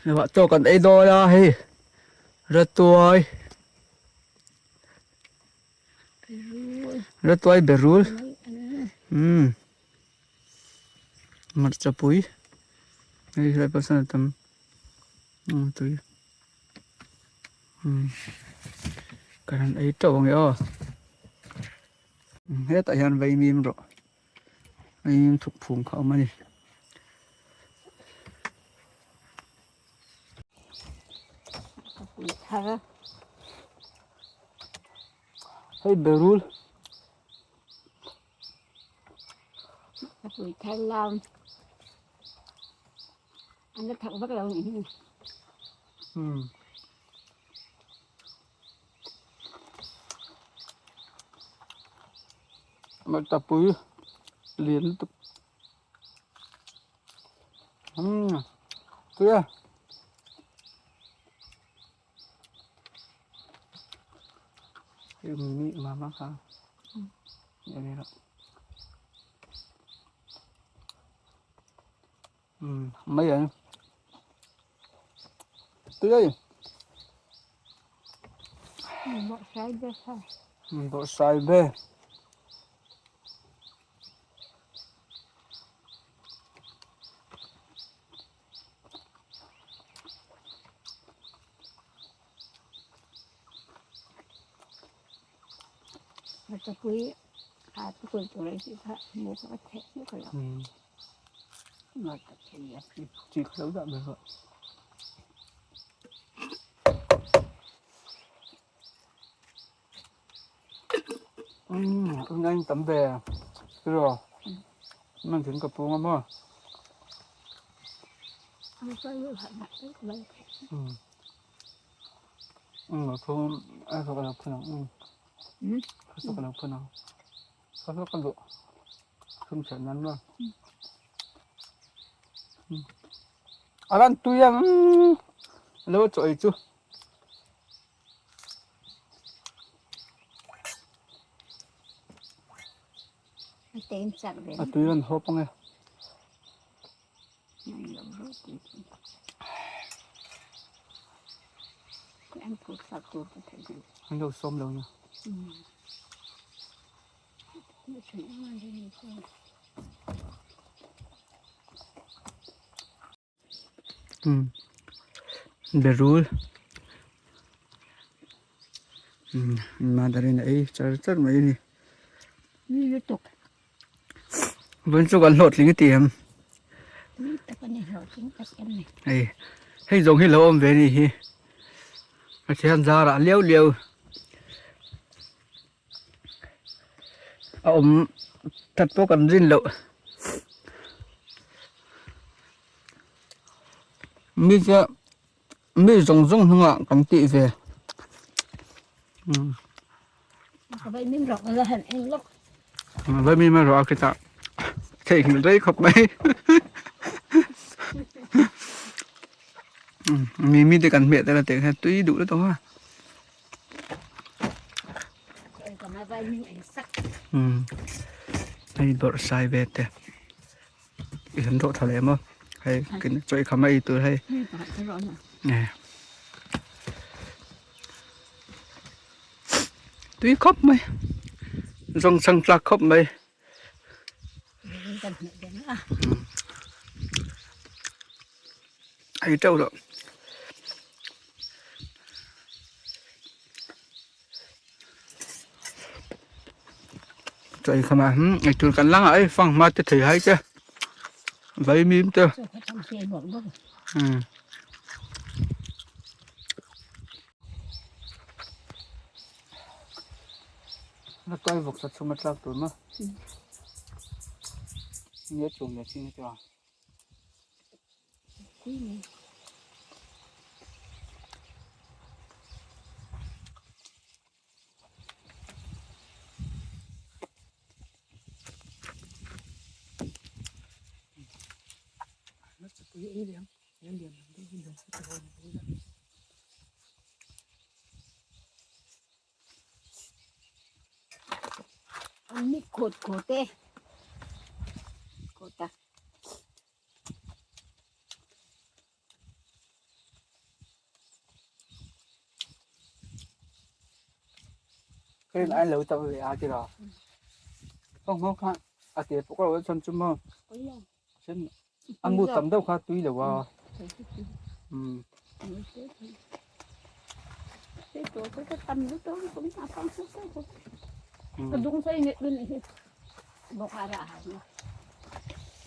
Lamah chaw kan ei dawn a hei Ratuai Ratuai berul umm hmarcha pui hei helai pawh sawn a tam umm tui umm kan han ei teuh ang e aw hetah hian vaimim rawh. Eng thuk phung kha a awm a ni. Hei berul. Pui thar lam. An la thak vak lo nih hi. Hmm. Tapui lian lutuk umm tui a hei mi mama kha umm mai ang tui a ni bawrhsai be Chi kha lo dah mai rawh. Umm anh tắm về rồi mang thính cặp không á ừ không ai có cái nào ừ có cái nào nào có cái độ không sợ nắn luôn à lan tui ang lo chọi chu a tui rawn hawp ang e. An lo sawm lo nia. Umm berul umm mother in a ei char char mai a ni. Vawiin chu kan hlawhtling i ti em? Hei hei zawng hi lo awm ve a ni hi Pathian zarah liau liau. A awm that pawh kan rin loh mi chu mi zawng zawng hnungah kan tih ve vaimim erawh a khitah theihnghilh rei khawp mai mimi te kan hmeh tel a tih hian tui duh lutuk a. Hei bawrh sai ve te i han dawh tha leh maw hei chaw i kham a ei tur hei tui khawp mai zawng chhang tlak khawp mai. Ei teuh loh. Chaw ei khamah hmm eitur kan la ngah e fanghma te thei hai te vaimim te umm. Na kai vawk sa chhung a tlak tur maw nge chhum leh chin a chuang. An khawt khawt e khawt a. Ka rin aiin lo tam ve a tiraw. Fanghma kha a te pawh ka lo chhan chu maw. Chuan a mu tam deuh kha tui lo a. Umm.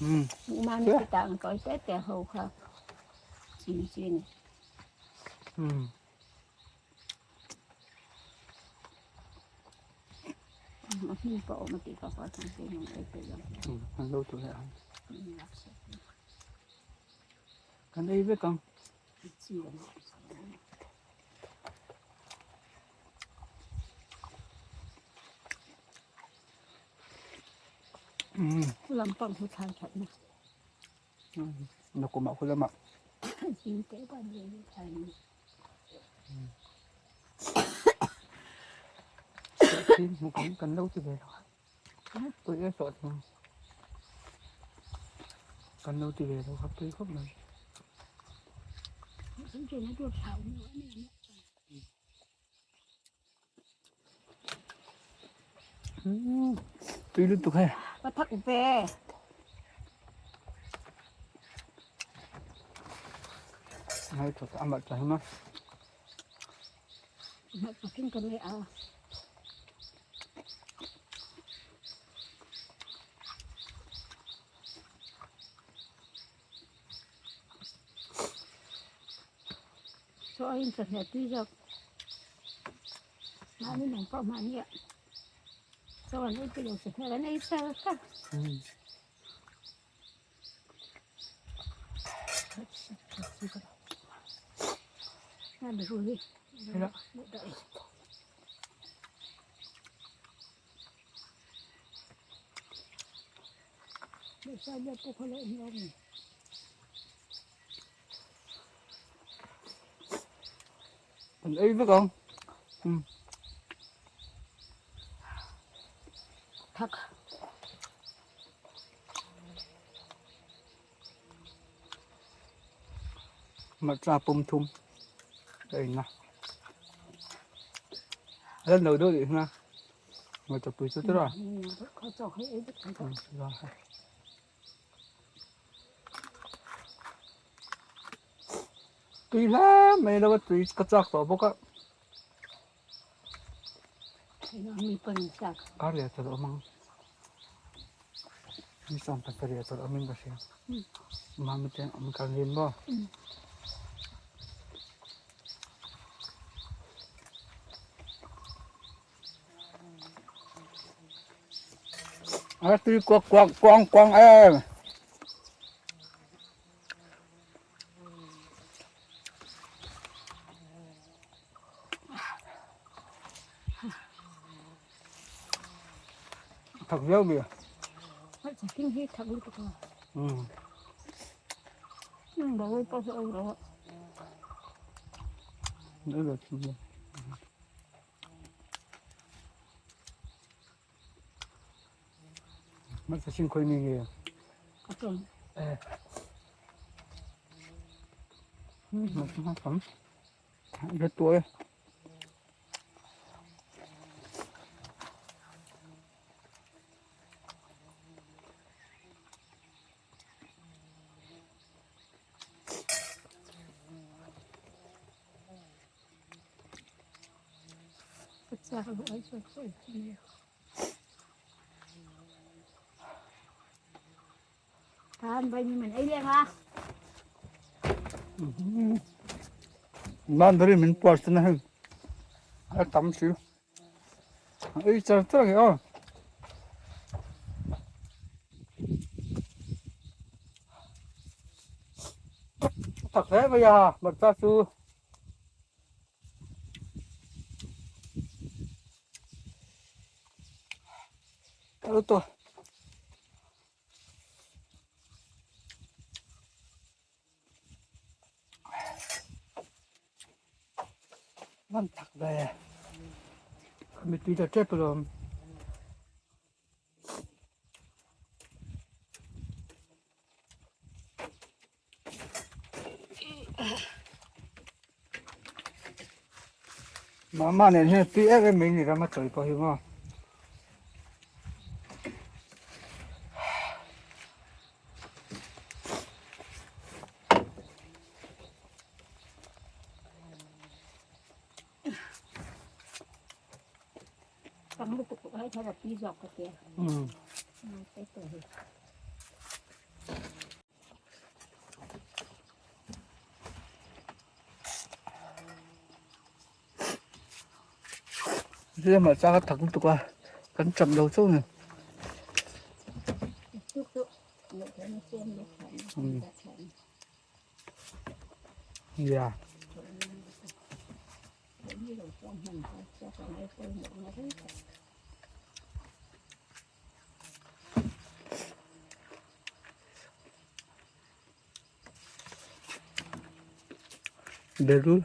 Umm. Umm. An lo tur leh ang. Kan ei vek ang. Lampang hu thlai that na. Nakumah khu lamah. Sawhthing hmu kan kan lo ti ve lo a pui e sawhthing kan lo ti ve lo a pui khawp mai. Tui lutuk hei. Ka thak ve. Ngai thawt amah ta hima. Mah pakin ka me a. Chaw aiin chawhmeh tui zawk mahni nang pawh mahni ah chaw an ei tui lo chawhmeh an ei char char. An ei vek ang. Um. Thak. Hmarcha pum thum a in a. A lan lo deuh leh hna. Hmarcha pui chu tawrh a. Tui hle mai lo a tui ka chak tawh bawk a. Kar leh chawlh awm ang. Ni 70 chawlh awmin ka hria. Mami te awm kal nin maw. A tui kuak kuak kuang kuang em. Thak viau mi. Thing hi thak lutuk a. Bawi pawh hi awm lo a. Hmasa sin khawi mi nge? A tlawm. Eh. Hmasa tam. Rat tuai. Man bari min puar chu na hei a tam si ei char char ang e aw. Tak hle mai a hmarcha chu. Ka lut tawh. Van tak ve. Mittui ta tep alawm. Mama nen hian tui em em mai ni rama chawi pawh hi maw. Tlem ah chang a thak lutuk a kan chap lo chauh a ni. Yeah. Berul.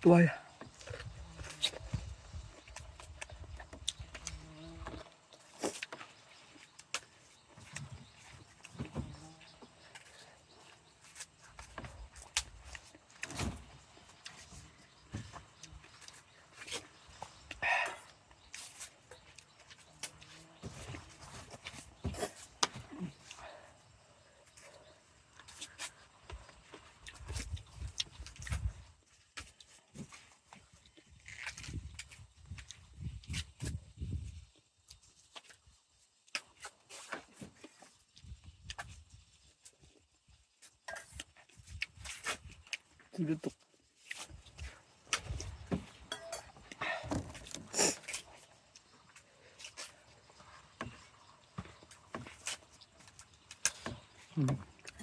Tuai. Lutuk.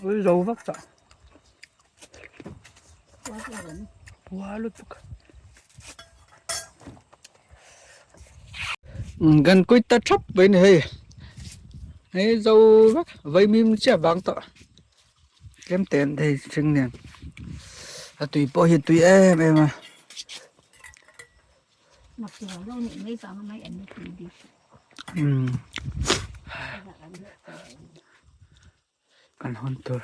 Ui zo vak tah. Pua lutuk. Gan kuit ta thap mai ni hei. Hei zo vek vaimim chiah vang tawh. Tlem te an thei hring nen. A tui pawh hi a tui em em a. Umm kan hawn tur.